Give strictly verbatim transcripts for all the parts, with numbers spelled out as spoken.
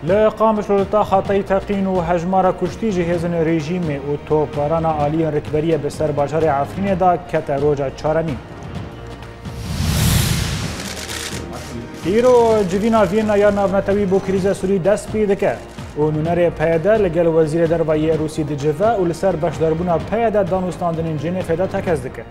Li Qamişlo li taxa tey teqîn û hejmara kuştî ji hêzên rejîmê û topbarana aliyên rikberiyê bi ser bajarê Efrînê de kete roja çaremîn. Îro civîna Vîyena ya navnetewî bo krîza Sûrî dest pê dike û nûnerê P Y D li gel Wezîrê Derve yê Rûsî dicive û li ser beşdarbûna P Y D danûstandinên Cinêfê de tekez dike.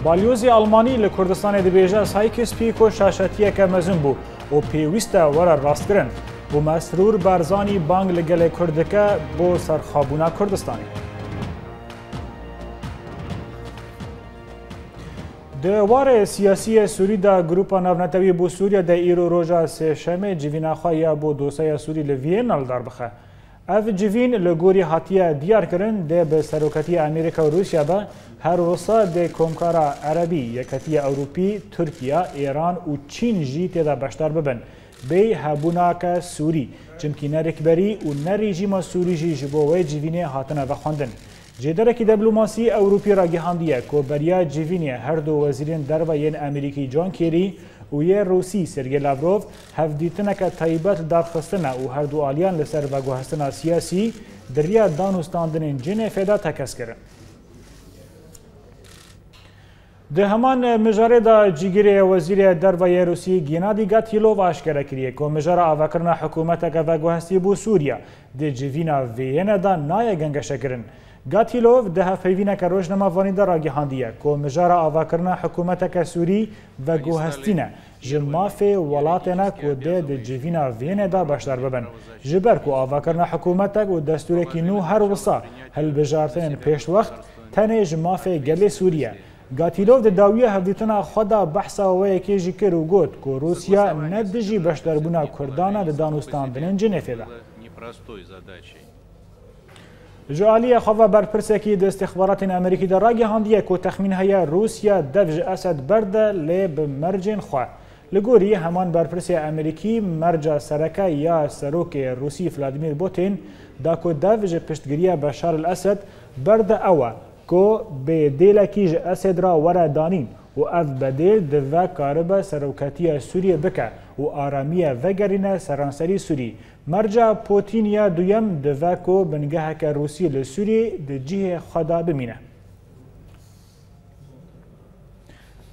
Balyozê Almanî li Kurdistanê dibêje Sykes-Picot şaşetiyeke mezin bû û pêwîst e were rastkirin û Mesrûr Barzanî bang li gelê Kurd dike bo serxwebûna Kurdistanê. Di warê siyasî yê Sûrî de Grupa Navnetewî bo Sûriye de îro roja Sêşemê civîna xwe ya bo dosyeya Sûrî li Viyena li dar bixe. Ev civîn li gorî hatiye diyarkirin dê bi seroketiya Amerîka û Rûsya be, her wisa dê Komkara Erebî, Yeketiya Ewropî, Tirkiye, Îran û Çîn jî tê de beşdar bibin. Bêyî hebûnake Sûrî, çimkî ne rikberî û ne rejîma Sûrî jî ji bo wê civînê hatine vexwendin. Jêderekî diplomasî Ewropî ragihandiye ku beriya civînê her du wezîrên derve yên Amerîkî John Kerry û yê Rûsî Sergey Lavrov hevdîtineke taybet li dar xistine û her du aliyan li ser veguhestina siyasî di riya danûstandinên Cinêfê de tekez kirin. Di heman mijarê de cîgirê Wezîrê Derve yê Rûsî Gennadî Gatîlov aşkere kiriye ku mijara avakirina hikûmeteke veguhestî bo Sûriye di civîna Viyene de nayê gengeşekirin. Gatîlov di hevpeyvîneke rojnamevanî de ragihandiye ku mijara avakirina hikûmeteke Sûrî veguhestî ne, ji mafê welatê ne ku dê di civîna Viyene de beşdar bibin. Ji ber ku avakirina hikûmetek û destûrekî nû her wisa hilbijartinên pêşwext tenê ji mafê gelê Sûrî ye. Gatîlov di dawiya hevdîtina xwe de behsa wê yekê jî kir û got ku Rûsya ne dijî beşdarbûna Kurdan e di danûstandinên Cinêfê de. Ji aliyê xwe ve berpirsekî di îstixbaratên Amerîkî de ragihandiye ku texmîn heye Rûsya dev ji Esed berde lê bi mercên xwe. Li gorî heman berpirsê Amerîkî merca sereke ya serokê Rûsî Vladimir Putin da ku dev ji piştgiriya Beşar el Esed berde ew e ku bêdêlekî ji Esed re were danîn û ev bedêl dive karibe seroketiya Sûriyê bike û aramiye vegerîne seranserî Sûrî. Merca Putin ya duyem dive ku bingeheke Rûsî li Sûriyê di cihê xwe de bimîne.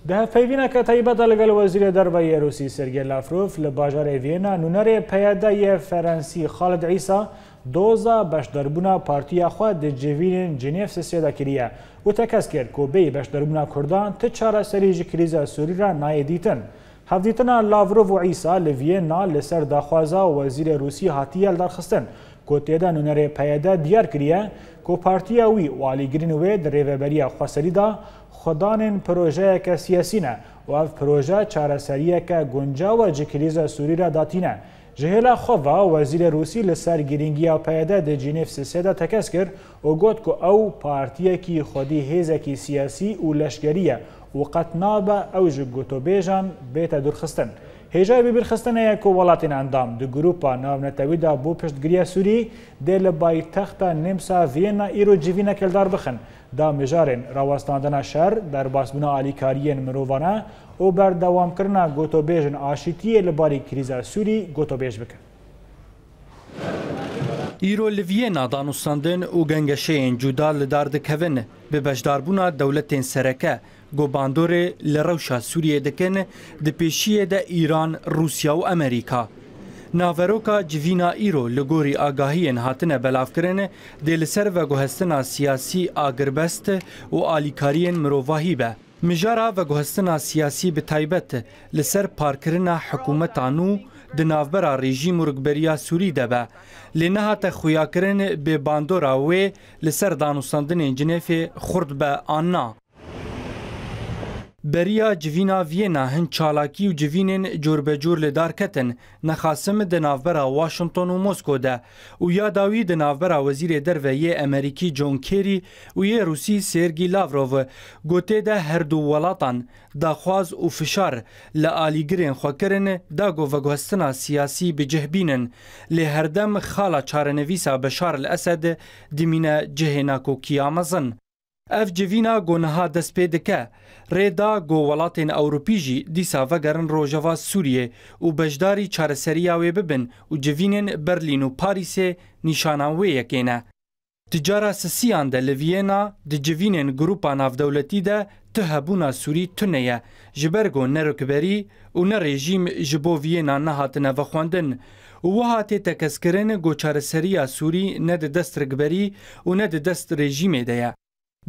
Di hevpeyvîneke taybet de li gel Wezîrê Derve yê Rûsî Sergey Lavrov li bajarê Viyena nûnerê P Y D yê Ferensî Xalid Îsa doza beşdarbûna partiya xwe di civînên Cinêv sisê de kiriye û tekez kir ku bêyî beşdarbûna Kurdan ti çareserî ji krîza Sûrî re nayê dîtin. Hevdîtina Lavrov û Îsa li Viyena li ser daxwaza wezîrê Rûsî hatiye lidarxistin ku tê de nûnerê P Y D diyar kiriye ku partiya wî û alîgirên wê di rêveberiya xweserî de xwedanên projeyeke siyasî ne û ev proje çareseriyeke guncaw e ji krîza Sûrî re datîne. Ji hêla xwe ve wezîrê Rûsî li ser girîngiya P Y D di Cinêv sisê de tekez kir û got ku ew partiyekî xwedî hêzekî siyasî û leşkerî ye û qet nabe ew ji gotobêjan bête dûrxistin. Hêjayê bibîrxistinê ye ku welatên endam di Grupa Navnetewî de bo piştgiriya Sûrî dê li paytexta Nîmsa Viyena îro civîneke li dar bixin, da mijarên rawestandina şer, derbasbûna alîkariyên mirovane û berdewamkirina gotobêjên aşîtiyê li barî krîza Sûrî gotobêj bikin. Îro li Viyena danûstandin û gengeşeyên cuda li dar dikevin, bi beşdarbûna dewletên sereke ku bandorê li rewşa Sûriyê dikin, di pêşiyê de Îran, Rûsya û Amerîka. Naveroka civîna îro li gorî agahiyên hatine belavkirin, dê li ser veguhestina siyasî, agirbest û alîkariyên mirovahî be. Mijara veguhestina siyasî bi taybet li ser parkirina hikûmeta nû di navbera rejîm û rikberiya Sûrî de be, lê nehate xuyakirin bê bandora wê li ser danûstandinên Cinêfê xurt be an na. Beriya civîna Viyena hin çalakî û civînên corbecor li dar ketin, nexasim di navbera Washington û Moskow de û ya dawî di navbera Wezîrê Derve yê Amerîkî John Kerry û yê Rûsî Sergî Lavrov gotê de her du welatan daxwaz û fişar li alîgirên xwe kirin da ku veguhestina siyasî bi cih bînin, lê herdem xala çarenivîsa Beşar el Esed dimîne cihê nakokiya mezin. Ev civîna ku niha dest pê dike, rê da ku welatên Ewropî jî dîsa vegerin rojeva Sûriyê û beşdarî çareseriya wê bibin û civînên Berlîn û Parîsê nîşana wê yekê ne. Di cara sisiyan de li Viyena di civînên grûpa navdewletî de tu hebûna Sûrî tune ye, ji ber ku ne rikberî û ne rejîm ji bo Viyena nehatine vexwendin û wiha tê tekez kirin ku çareseriya Sûrî ne di dest rikberî û ne di dest rejîmê de ye.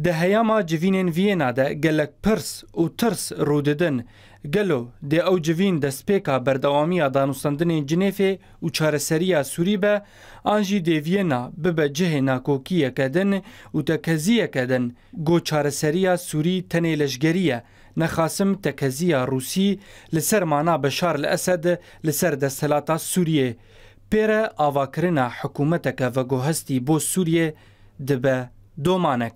Di heyama civînên Viyena de gelek pirs û tirs rû didin. Gelo dê ew civîn destpêka berdewamiya danûstandinên Cinêfê û çareseriya Sûrî be, an jî dê Viyena bibe cihê nakokiyeke din û tekeziyeke din, ku çareseriya Sûrî tenê leşgerî ye, nexasim tekeziya Rûsî li ser mana Beşar el Esed li ser desthilata Sûriyê. Pê re avakirina hikûmeteke veguhestî bo Sûriyê dibe domanek.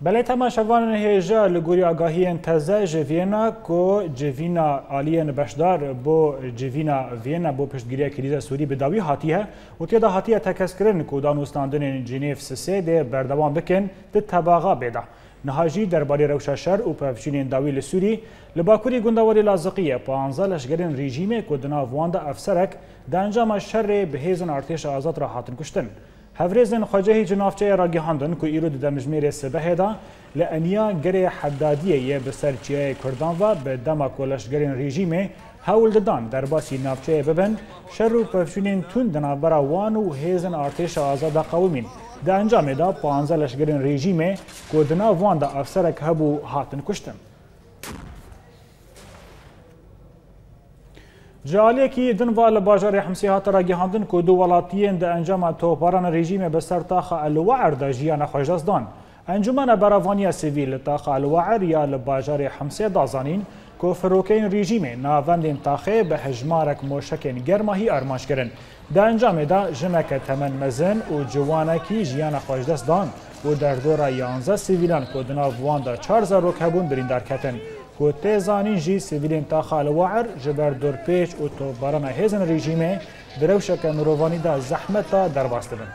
Belê temaşevanên hêja, li gorî agahiyên teze ji Viyena ku civîna aliyên beşdar bo civîna Viyena bo piştgiriya krîza Sûrî bi dawî hatiye û tê de hatiye tekez kirin ku danûstandinên Cinêv sisê dê berdewam bikin di tebaxa bê de. Niha jî derbarê rewşa şer û pevçûnên dawî li Sûrî, li bakurî gundewarê Laziqiyê panzdeh leşgerên rejîmê ku di nav wan de efserek di encama şerê bi hêzên artêşa azad re hatin kuştin. Hevrêzên xwecehî ji navçeyê ragihandin ku îro di demjimêrê sibehê de li Eniya Gerê Hedadiyê yê bi ser çiyayê Kurdan ve bi dema ku leşgerên rejîmê hewl didan derbasî navçeyê bibin, şer û pevçûnên tund di navbera wan û hêzên artêşa azad de qewimîn. Di encamê de panzdeh leşgerên rejîmê ku di nav wan de efserek hebû hatin kuştin. Ji aliyekî din ve li bajarê Himsê hate ragihandin ku du welatiyên di encama topbarana rejîmê bi ser taxa El Waer de jiyana xwe ji dest dan. Encûmena Beravaniya Sivîl li taxa El Waer ya li bajarê Himsê da zanîn ku firokeyên rejîmê navendên taxê bi hejmarek moşekên germahî armanc kirin. Di encamê de jineke temen mezin û ciwanekî jiyana xwe ji dest dan û derdora yanzdeh sivîlan ku di nav wan de çar zarok hebûn birîndar ketin. Ku tê zanîn jî sivîlên taxa El Waer ji ber dorpêç û topbarana hêzên rejîmê di rewşeke mirovanî de zehmet de derbas dibin.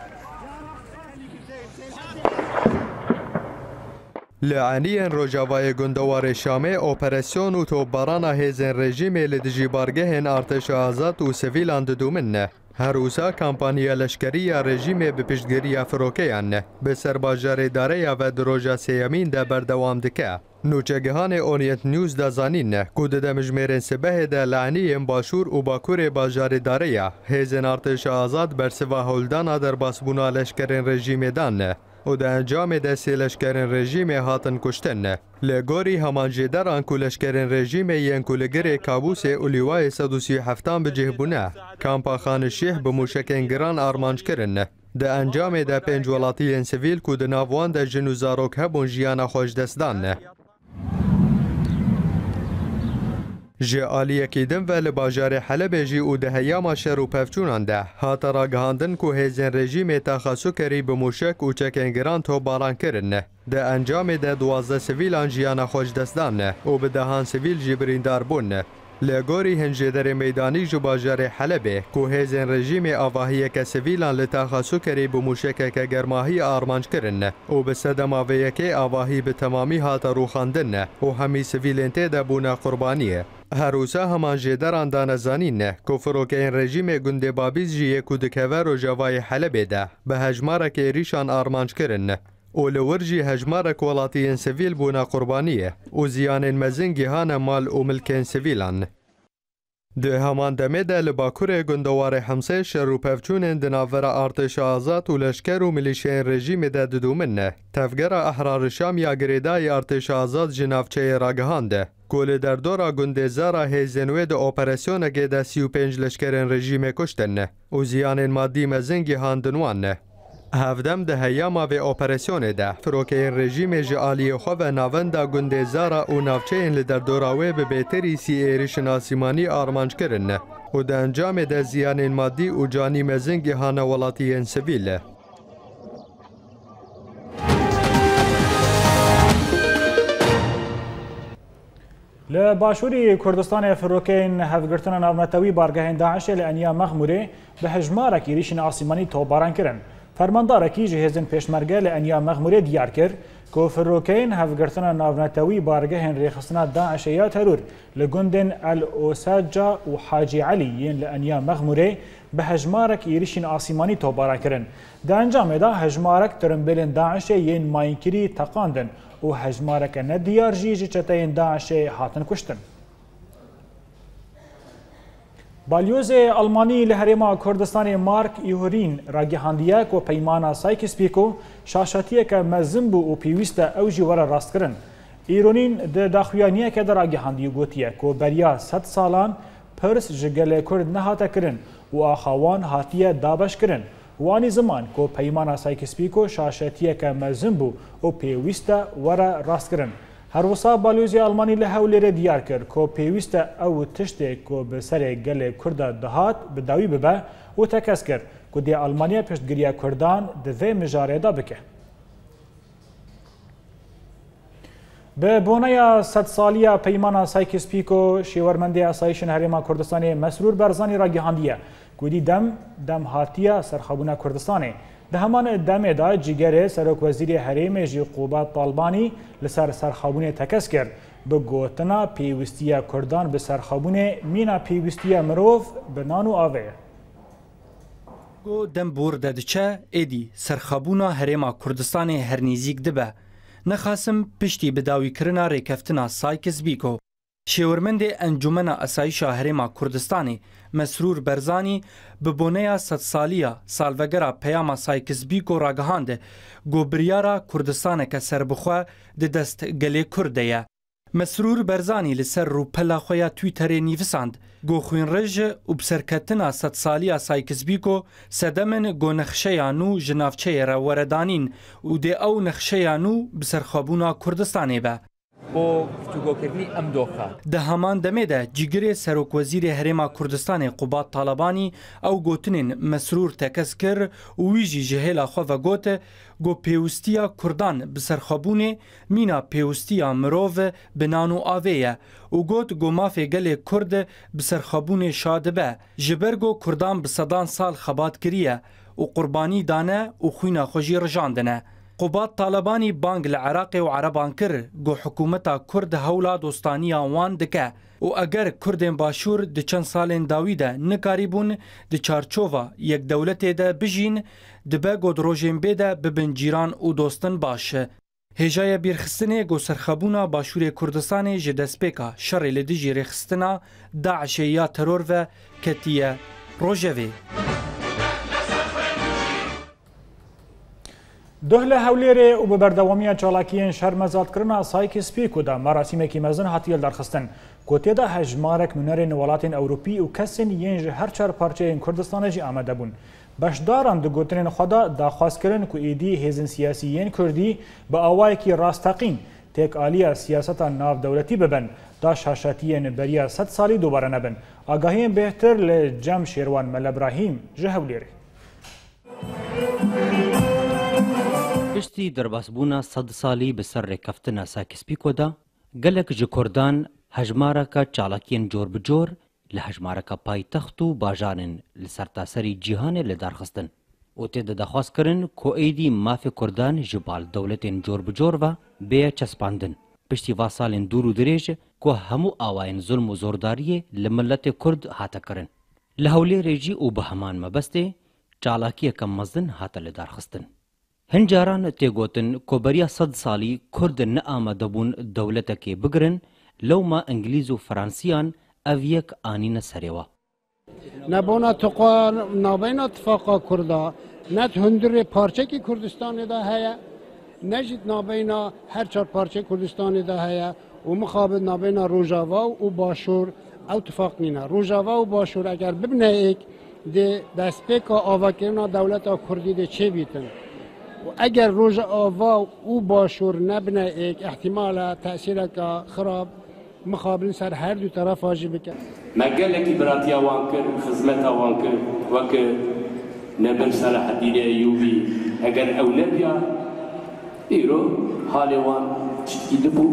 Li eniyên rojavayê gundewarê Şamê operasyon û topbarana hêzên rejîmê li dijî bargehên artêşa azad û sivîlan didûmin ne. Her wisa kampanya leşkerî ya rejîmê bi piştgiriya firokeyan ne, bi ser bajarê Dareya ve di roja sêyemîn de berdewam dike. Nûçegihanê Orient News da zanîn ne ku di demjimêrên sibehê de li eniyên başûr û bakurê bajarê Dareya hêzên artêşa azad bersiva hewldana derbasbûna leşkerên rejîmê dan ne û di encamê de sê leşkerên rejîmê hatin kuştin. Li gorî heman jêderan ku leşkerên rejîmê yên ku li girê Kabûsê û Lîwayê sed û sî û heftan bi cih bûne, kampa Xanişîh bi mûşekên giran armanc kirin. Di encamê de pênc welatiyên sivîl ku di nav wan de jin û zarok hebûn jiyana xwe ji dest dan. Ji aliyekî din ve li bajarê Helebê jî û di heyama şer û pevçûnan de hate ragihandin ku hêzên rejîmê taxa Sukerî bi mûşek û çekên giran topbaran kirin. Di encamê de duwazdeh sivîlan jiyana xwe ji dest dan û bi dehan sivîl jî birîndar bûn. Li gorî hin jêderê meydanî ji bajarê Helebê ku hêzên rejîmê avahiyeke sivîlan li taxa Sukerî bi mûşekeke germahî armanc kirin û bi sedema vê yekê avahî bi temamî hate rûxandin û hemî sivîlên tê de bûne qurbaniyê. Her wisa heman jêderan dane zanîn ku firokeyên rejîmê gundê Babîz jî yê ku dikeve rojavayê Helebê de bi hejmarek êrîşan armanc kirin û li wir jî hejmarek welatiyên sivîl bûne qurbaniyê û ziyanên mezin gihane mal û milkên sivîlan. Di heman demê de li bakurê gundewarê Himsê şer û pevçûnên di navbera artêşa azad û leşker û milîşeyên rejîmê de didûmin ne. Tevgera Ehrar Şam ya girêdayî artêşa azad ji navçeyê ragihand ku li derdora gundê Zara hêzên wê di operasyonekê de sî û pênc leşkerên rejîmê kuştin û ziyanên madî mezin gihandin wan. Hevdem di heyama vê operasyonê de, firokeyên rejîmê ji aliyê xwe ve navenda gundê Zara û navçeyên li derdora wê bi bêtirî sî êrişên asîmanî armanc kirin û di encamê de ziyanên madî û canî mezin gihane welatiyên sivîl. Li başûrî Kurdistanê firokeyên Hevgirtina Navnetewî bargehên DAIŞê li Eniya Mexmûrê bi hejmarek êrîşên asîmanî topbaran kirin. Fermandarekî ji hêzên pêşmerge li Enya Mexmûrê diyar kir ku firokeyên hevgirtina navnetewî bargehên rêxistina DAIŞê ya teror li gundên El Osaca û Hacî Elî yên li Enya Mexmûrê bi hejmarek êrişên asîmanî topbara kirin. Di encamê de hejmarek tirimbêlên DAIŞê yên mayînkirî teqandin û hejmareke nediyar jî ji çeteyên DAIŞê hatin kuştin. Balyozê Almanî li Herêma Kurdistanê Mark Ihurîn ragihandiye ku Peymana Sykes-Picot şaşetiyeke mezin bû û pêwîst e ew jî were rastkirin. Îronîn di daxuyaniyeke de ragihandî û gotiye ku beriya sed salan pirs ji gelê Kurd nehate kirin û axa wan hatiye dabeşkirin û anî ziman ku Peymana Sykes-Picot şaşetiyeke mezin bû û pêwîst e were rastkirin. Her wisa Balyozê Almanî li Hewlêrê diyar kir ku pêwîst e ew tiştê ku bi serê gelê Kurd de dihat bi dawî bibe û tekez kir ku dê Almanya piştgiriya Kurdan di vê mijarê de bike. Bi boneya sedsaliya Peymana Sykes-Picot, şêwermendê esayîşên Herêma Kurdistanê Mesrûr Barzanî ragihandiye ku dî dem, dem hatiye serxwebûna Kurdistanê. Di heman demê de cîgerê Serokwezîrê Herêmê jî Qûbat Talbanî li ser serxwebûnê tekez kir, bi gotina pêwîstiya Kurdan bi serxwebûnê mîna pêwîstiya mirov bi nan û avê ye. Go dem bi wir de diçe, êdî serxwebûna Herêma Kurdistanê her nêzîk dibe. Nexasim piştî bidawîkirina rêkeftina Sykes-Picot. Şêwirmendê Encûmena Esayîşa Herêma Kurdistanê Mesrûr Barzanî bi boneya sedsaliya salvegera peyama Sykes-Picot ragihand ku biryara Kurdistaneke serbixwe di dest gelê Kurd de ye. Mesrûr Barzanî li ser rûpela xwe ya Twitterê nivîsand ku xwînrij û bi serketina sedsaliya Sykes-Picot sedem in ku nexşeya nû ji navçeyê re were danîn û dê ew nexşeya nû bi serxwebûna Kurdistanê be. بۆ گفتوگۆکردنی ئەم دۆخە. Di heman demê de cîgirê Serokwezîrê Herêma Kurdistanê Qubad Talebanî ew gotinên Mesrûr tekez kir û wî jî ji hêla xwe ve got ku pêwistiya Kurdan bi serxwebûnê mîna pêwistiya mirov bi nan û avê ye û got ku mafê gelê Kurd bi serxwebûnê şa dibe, ji ber ku Kurdan bi sedan sal xebat kiriye û qurbanî dane û xwîna xwe jî rijandine. Qubad Talebanî bang li Iraqê û Ereban kir ku hikûmeta Kurd hewla dostaniya wan dike û eger Kurdên Başûr di çend salên dawî de nikarîbûn di çarçova yekdewletê de bijîn, dibe ku di rojên bê de bibin cîran û dostin baş. Hêjayê bîrxistinê ku serxwebûna Başûrê Kurdistanê ji destpêka şerê li dijî rêxistina DAIŞê ya teror ve ketiye rojevê. Duh li Hewlêrê û bi berdewamiya çalakiyên şermezarkirina Sykes-Picot de merasîmekî mezin hatiye lidarxistin, ku tê de hejmarek nûnerên welatên Ewropî û kesên yên ji her çar parçeyên Kurdistanê jî amade bûn. Beşdaran di gotinên xwe de daxwaz kirin ku êdî hêzên siyasî yên Kurdî bi awayekî rasteqîn têkaliya siyaseta navdewletî bibin, da şaşetiyên beriya sed salî dubare nebin. Agahiyên bêhtir li Cem Şêrwan Mele Brahîm ji Hewlêrê. Piştî derbasbûna sed salî bi ser rêkeftina Sykes-Picot de, gelek ji Kurdan hejmareke çalakiyên cor bi cor li hejmareke paytext û bajarên li sertaserî cîhanê li dar xistin û tê de daxwaz kirin ku êdî mafê Kurdan ji bal dewletên cor bi cor ve bêye çespandin. Piştî va salên dûr û dirêj ku hemû awayên zulm û zordariyê li miletê Kurd hate kirin. Li Hewlêrê jî û bi heman mebestê çalakiyeke mezin hate lidarxistin. Hin caran tê gotin ku beriya sed salî Kurd neamade bûn dewletekê bigirin, lewma Îngilîz û Fransiyan ev yek anîne serê we. Nebûna tiqa navbeyna tifaqa Kurda, ne di hundirê parçekî Kurdistanê de heye, ne jî di navbeyna her çar parçeyê Kurdistanê de heye û mixabin navbeyna Rojava û Başûr ew tifaq nîne. Rojava û Başûr eger bibine êk, dê destpêka avakirina dewleta Kurdî dê çêbîtin. Û eger Rojava û Başûr nebine êk, îhtîmal e tesîreke xirab mixabin ser her du terefa jî bike. Me gelekî biratiya wan kir, xizmeta wan kir, weke Nebir Selaheddînê Eyûbî, eger ew nebiya, îro halê wan çitkî dibû.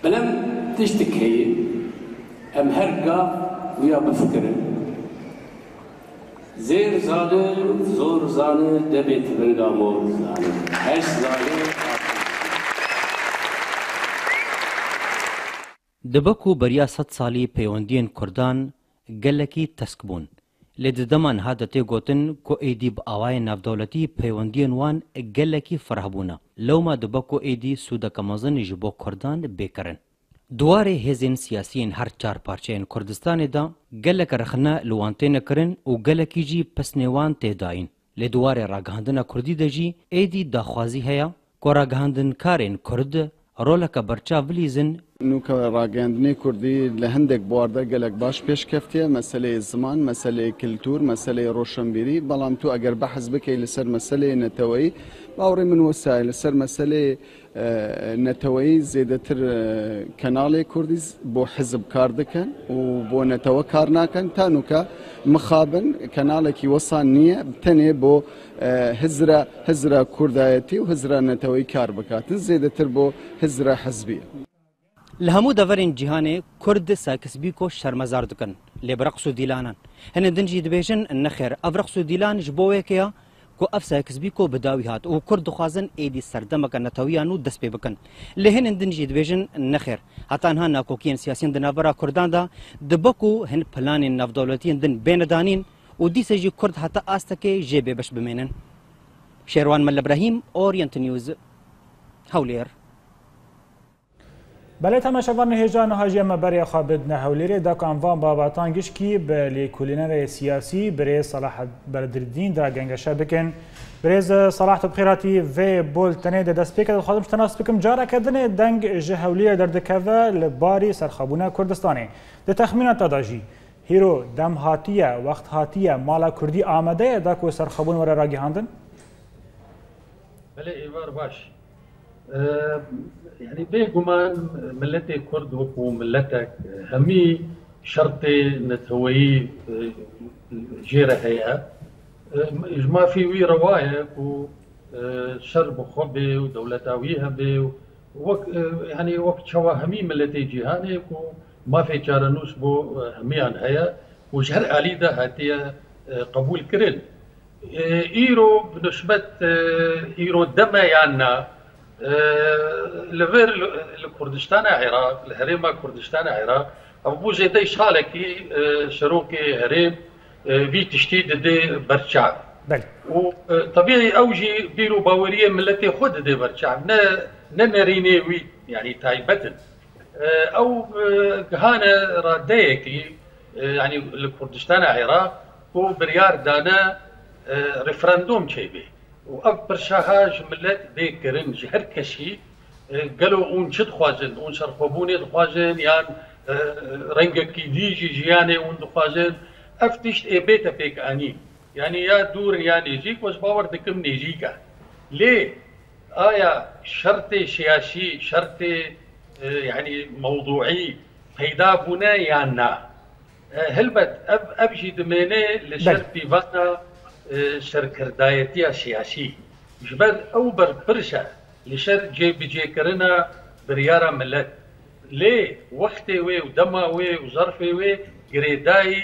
Belem tiştek heye, em her gav wiya bifikirin. Zêr zane, zor zane, debê tivinga mor zane. Heş zane, Dibe ku beriya sed salî peywendiyên Kurdan gelekî tesk bûn. Lê di dema niha de tê gotin ku êdî bi awayên navdewletî peywendiyên wan gelekî fireh bûne. Lewma dibe ku êdî sûdeke mezin ji bo Kurdan bê kirin. Di warê hêzên siyasî yên her çar parçeyên Kurdistanê de gelek rexne li wan têne kirin û gelekî jî pisnê wan tê dayîn. Lê di warê ragihandina Kurdî de jî êdî daxwazî heye ku ragihandinkarên Kurd roleke berçav bilîzin. Nûke ragihandinê Kurdî li hindek buar de gelek baş pêş keftiye, meseleyê ziman, meseleyê kiltûr, meseleyê roşenbîrî, belam tu eger behs bikey li ser meseleyê neteweyî, bawerê min wisa ye, li ser meseleyê neteweyî zêdetir kenalê Kurdî bo hizb kar dikin û bo netewe kar nakin. Ta nûke mixabin kenalekî wisa niye, tenê bo hizra, hizra Kurdayetî û hizra neteweyî kar bikatin. Zêdetir bo hizra hizbî ye. Li hemû deverên cîhanê Kurd Sykes-Picot şermezar dikin, lê bi reqs û dîlanan. Hinên din jî dibêjin, nexêr, ev reqs û dîlan ji bo wê yekê ye ku ev Sykes-Picot bi dawî hat û Kurd dixwazin êdî serdemeke netewiya nû dest pê bikin. Lê hinên din jî dibêjin, nexêr, heta niha nakokiyên siyasî yên di navbera Kurdan de dibe ku hin planên navdewletiyên din bêne danîn û dîsa jî Kurd heta astekê jê bêbeş bimênin. Şêrwan Mel Ibrahîm, Orient News, Hewlêr. Belê, temaşevanên hêja, niha jî em ê beriya xwe bidine Hewlêrê, da ku em van babatan gişkî bi lêkolînerê siyasî, birêz Salah Bedrîdîn, da gengeşe bikin. Birêz Salah, tu bi xêr hatî vê bultenê de. Destpêkê dixwazim ji te nas bikim, careke din ê deng ji Hewlêrê derdikeve li barî serxwebûna Kurdistanê. Di texmîna te de jî, hîro dem hatiye, wext hatiye mala Kurdî amade ye da ku serxwebûn were ragihandin? Belê, êvar baş. Yanî bêguman miletê Kurd wekû miletek hemî şertê neteweyî jê re heye. Ji mafê wî rewa ye ku şer bi xwe bê û dewleta wî hebe û wek, yanî wek çawa hemî miletê cîhanê ku mafê çarenûs bo hemiyan heye û ji her alî de hatiye qebûl kirin. Îro bi nisbet îro deme yan na, li vir li Kurdistana Iraq, li herêma Kurdistana Iraq, ev bû zêdey salekî serokê herêm vî tiştî didê berçav. Û tebîî ew jî bîr û baweriyê miletê xwe didê berçav. Ne, ne nerînê wî, yanî taybet in. Ew gihane radeyekî, yanî li Kurdistana Iraq ku biryar dane referandûm çêbê. Û ev pirsa ha ji milet bê kirin, ji her kesî, gelo hûn çi dixwazin? Hûn serxwebûnê dixwazin yan rengekî dî jî jiyanê hûn dixwazin? Ev tişt ê bête pêkanîn. Yanî ya dûr in ya nêzîk, ez bawer dikim nêzîk e. Lê aya şertê siyasî, şertê, e, yanî mewdûî peyda bûne yan na? E, helbet ev, ev jî dimêne li ser pîvana, e, serkirdayetiya siyasî. Ji ber ew berpirs e li ser cêbicêkirina biryara milet. Lê wextê wê û dema wê û zerfê wê girêdayî,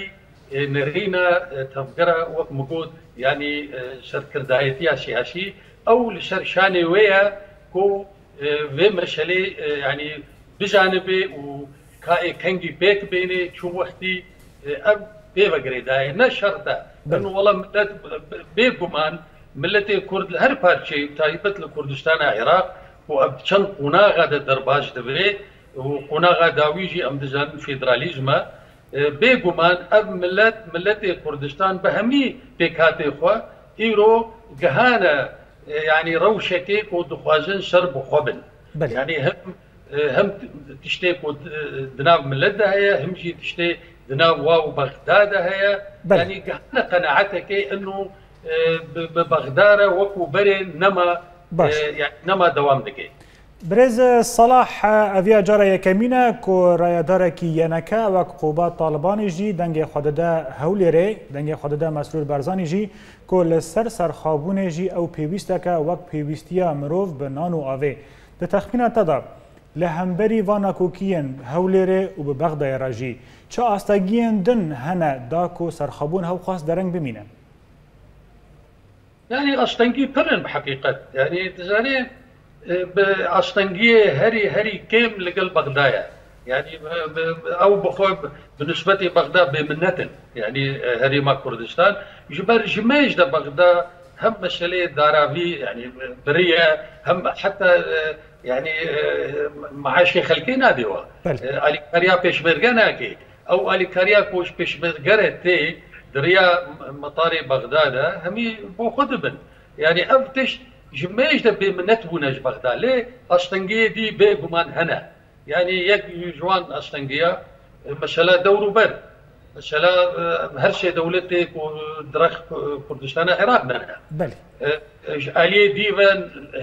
e, nerîna, e, tevgera, wek min got, yanî, e, serkirdayetiya siyasî, ew li ser şanê wê ye ku, e, vê meşelê, e, yanî bizanibe û ka ê kengî pêk bêne, çû wextî, e, ev pê ve girêdaye. Ne şert e. Belê. Eno wela milet, bê-, bêguman, miletê Kurd li her parçeyê, taybet li Kurdistana Iraq, ku ev çend qonaxa de derbas dibe û qonaxa dawî jî em dizanin federalîzm e. E, bêguman ev milet, miletê Kurdistan bi hemî pêkhatê xwe îro gihane, e, yanî rewşekê ku dixwazin ser bi xwe bin. Belê. Yanî hem, e, hem tiştê ku di, di nav milet de heye, hem jî tiştê di nav wa û Bexda de heye. Belê. Yanî gihane qenaeteke ino, e, bi, bi Bexda re wekû berê nema, Baş. e, yanî nema dewam dike. Birêz Salah, eviya cara yekemîn e ku rayedarekî Y N K wek Qubat Talibanî jî dengê xwe dide Hewlêrê, dengê xwe dide Mesrûr Barzanî jî ku li ser serxabûnê jî ew pêwîst e ke wek pêwîstiya mirov bi nan û avê. Di texmîna te de li hemberî van nakokiyên Hewlêrê û bi Bexdayê re jî çi astegiyên din hene da ku serxabûn hewxwast dereng bimîne? Yanî astengî pir in bi heqîqet. Yanî dizanî, e, bi astengiyê herî, herî kêm li gel Bexda ye. Yanî, e, bi, bi, ew bi xwe bi, bi nisbetê Bexda bêminnet in. Yanî, e, Herêma Kurdistan. Ji ber ji mêj de Bexda hem meseleyê daravî, yanî, e, biriye, hem heta, e, yanî, e, maaşê xelkê nadê we. Belê. E, alîkariya pêşmerge nake. Ew alîkariya ku ji pêşmerge re tê di riya metarê Bexda de hemî bo xwe dibin. Yanî ev tişt ji mêj de bêminnet bûne ji Bexda. Lê astengiyê dî bêguman hene. Yanî yek ji wan astengiya, e, mesela dewrûber. Mesela, e, her sê dewletê ku di rex Kurdistana Iraq de ne. Belê. E, e, ji aliyê dî ve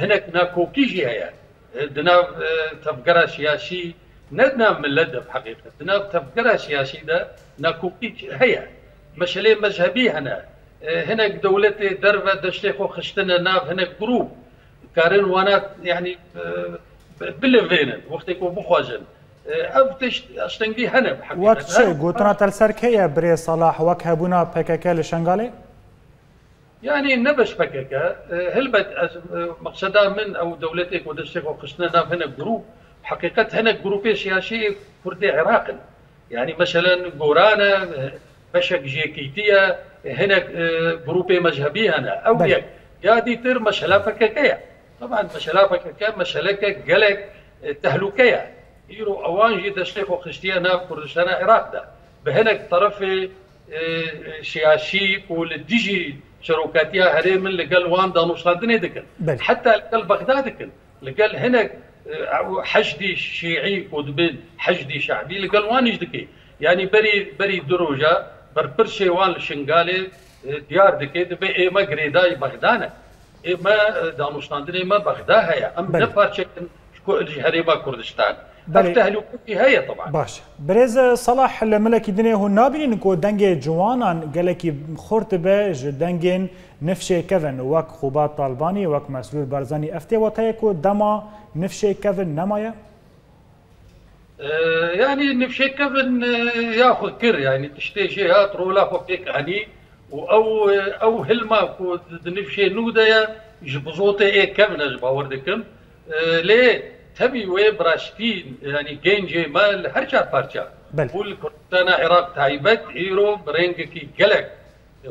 hinek nakokî jî heye. E, di nav, e, tevgera siyasî, ne di nav milet de bi heqîqet, di nav tevgera siyasî de nakokî heye. Meseleyê mezhebî hene. E, hinek dewletê derve destê xwe xistine nav hinek grûp. Karin wana, yanî, e, bi-, bilivênin, wextê ku bixwazin. E, ev tişt astengî hene bi heqîqet. Wek çi? Her Gotina te li ser kê ye birê Salah, wek hebûna P K K li Şengalê? Yanî ne bes P K K, e, helbet ez, e, meqseda min ew dewletê ku destê xwe xistine nav hinek grûp, heqîqet hinek grûpê siyasî Kurdê Iraq in. Yanî meselen Goran e, beşek ji Yekîtî ye, hinek, e, grûpê mezhebî hene. Ew Belê. Yek. Ya dîtir mesela P K K ye. Teban mesela P K K meseleke gelek, e, tehlûke ye. Îro ewan jî destê xwe xistiye nav Kurdistana Iraq de. Bi hinek terefê, e, e, siyasî ku li dijî serokatiya herêmin li gel wan danûstandinê dikin. Belê. Heta li gel Bexda dikin. Li gel hinek, e, ew heşdî şîî ku dibên heşdî şe'bî li gel wan îş dike. Yanî berî, berî du roja berpirsê wan li Şingalê, e, diyar dike, dibe ême girêdayî Bexda ne. Ê me, e, danûstandinê me Bexda heye. Em Belê. Ne parçek in ji ku-, ji herêma Kurdistan. Belê. Ev tehlûkekî heye teban. Baş. Birêz Salah, li milekî dinê hûn nabînin ku dengê ciwanan gelekî xurt dibe ji dengên nifşê kevin, wek Xubat Talbanî, wek Mesrûr Barzanî. Ev tê wateyê ku dema nifşê kevin nemaye? E, yanî nifşê kevin, e, ya xwe kir, yanî tiştê jê hat, rola xwe pêk anî û ew, e, ew hilma ku di, di nifşê nû de ye, ji bizotê ê kevin e, ji bawer dikim. E, lê tevî wê bi rastî, yanî gencê me li her çar parça Belê. Û li Kurdistana Iraq taybet îro bi rengekî gelek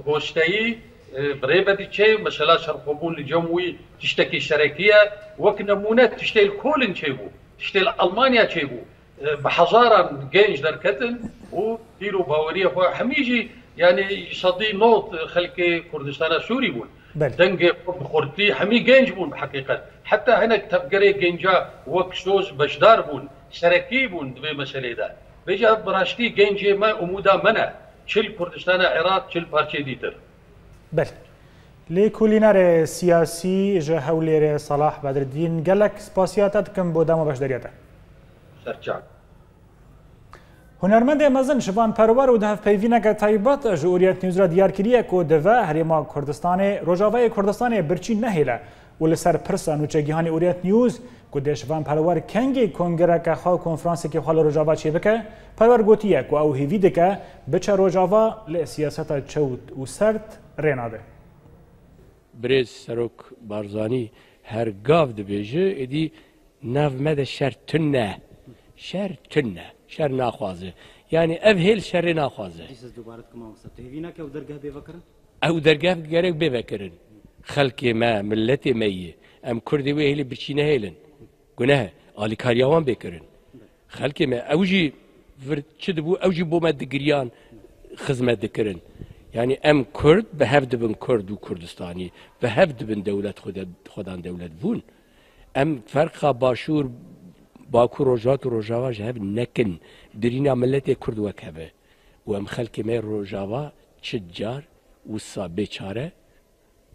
hosteyî, e, bi rê ve diçe, mesela serxwebûn li cem wî tiştekî serekî ye. Wek nemûne tiştê li Kolin çêbû, tiştê li Almanya çêbû. E, bi hezaran genc derketin û bîr û baweriyê xwe hemî jî, yanî sedî nod xelkê Kurdistana Sûrî bûn. Belê. Dengê xwe bi xurtî hemî genc bûn bi heqîqet. Heta hinek tevgerê genca wek soz beşdar bûn, serekî bûn di vê meselê de. Vêca bi rastî gencê me umûda me ne. Çi li Kurdistana Iraq, çi li parçeyê dîtir. Belê. Lêkolînerê siyasî ji Hewlêrê Salah Bedridîn, gelek spasiya te dikim bo dema beşdariya te. Serçak. Hunermendê mezin Şivan Perwer û di hevpeyvîneke taybet ji Orient News re diyar kiriye ku dive Herêma Kurdistanê, Rojavayê Kurdistanê birçî nehêle û li ser pirsa nûçegihanê Orient News, ku dê Şivan Perwer kengî kongreke xwe û konferansekî xwe li Rojava çêbike, Perwer gotiye ku ew hêvî dike biçe Rojava, lê siyaseta çewt û sert rê nade. Birêz Serok Barzanî her gav dibêje, êdî nav me de şer tune. Şer tune. Şer naxwaze. Yanî ev hêl şerê naxwaze. Dîsa ez dubare dikim, mamosta. Tu hêvî nake ew dergeh bê vekirin? Ew dergeh gerek bê vekirin. Xelkê me, miletê me yê. Em Kurdê wê hêlê birçî nehêlin. Guneh e. Alîkariya wan bê kirin. Xelkê me, ew jî vir çi dibû, ew jî bo me digiriyan, xizmet dikirin. Yanî em Kurd bi hev dibin Kurd û Kurdistanî, bi hev dibin dewlet xwe de, xwedan dewlet bûn. Em ferqa Başûr, Bakur, Rojhilat û Rojava ji hev nekin. Birîna miletê Kurd wek hev e. Û em xelkê me Rojava çi car wisa bê çare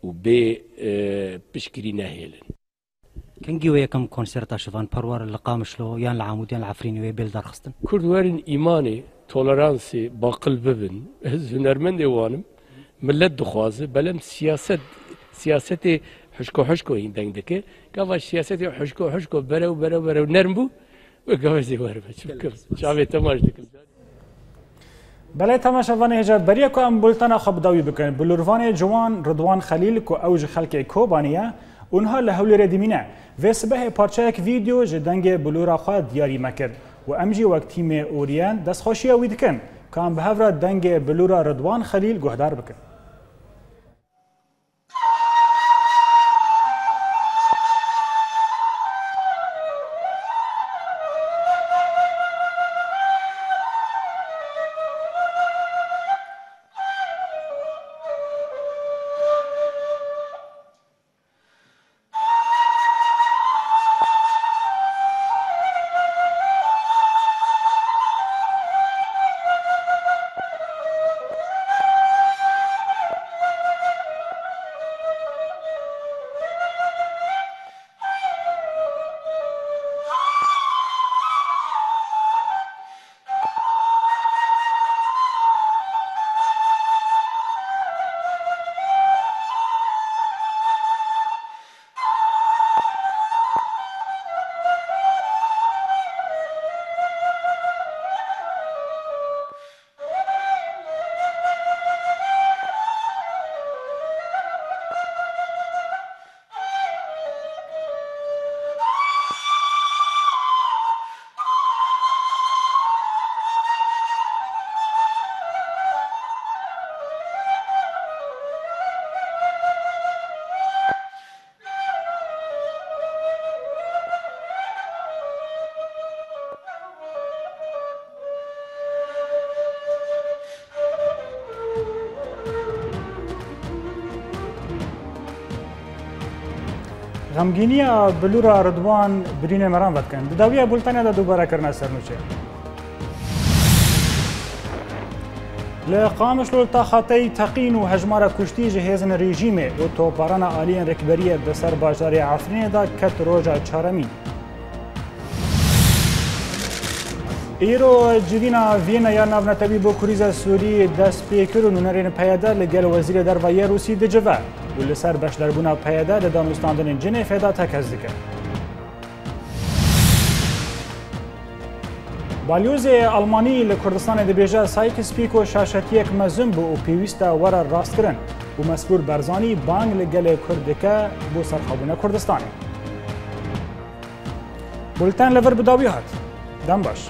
û bê, e, piştgirî nehêlin. Kengî wê yekem konserta Şivan Perwer li Qamişlo yan li Amûd yan li Efrînê wê bê li dar xistin? Kurd werin îmanê, toleransê, baqil bibin. Ez hunermendê wan im. Milet dixwaze, belem siyaset, siyasetê huşko huşko hîn deng dike. Gava siyasetê huşko huşko berew berew berew nerm bû, wê gava zê werime. Çi bikim? Çavê te maç dikim. Belê temaşevanê hêja, beriya ku em bultena xwe bi dawî bikin, bilûrvanê ciwan Ridwan Xelîl ku ew ji xelkê Kobanê ye û niha li Hewlêrê dimîne, vê sibehê parçeyek vîdeo ji dengê bilûra xwe diyarî me kir û em jî wek tîmê Orient destxweşiya wî dikin ku em bi hev re dengê bilûra Ridwan Xelîl guhdar bikin. Xemgîniya bilûra Ridwan birînê me ran vedikin. Di dawiya bultena de dubare kirine sernûçe. Li Qamişlo li taxa Tey teqîn û hejmara kuştî ji hêzên rejîmê û toparana aliyên rêkberiyê bi ser bajarê Efrînê de ket roja çaremîn. Îro civîna Vîyena ya navnetewî bo krîza Sûrî dest pê kir û nûnerên P Y D li gel Wezîrê Derve yê Rûsî dicive û li ser beşdarbûna P Y D li danûstandinên Cinêfê de tekez dike. Balyozê Almanî li Kurdistanê dibêje, Sykes-Picot şaşetiyek mezin bû û pêwîst e were rastkirin û Mesrûr Barzanî bang li gelê Kurd dike bo serxwebûna Kurdistanê. Bulten li vir bi dawî hat. Dem baş.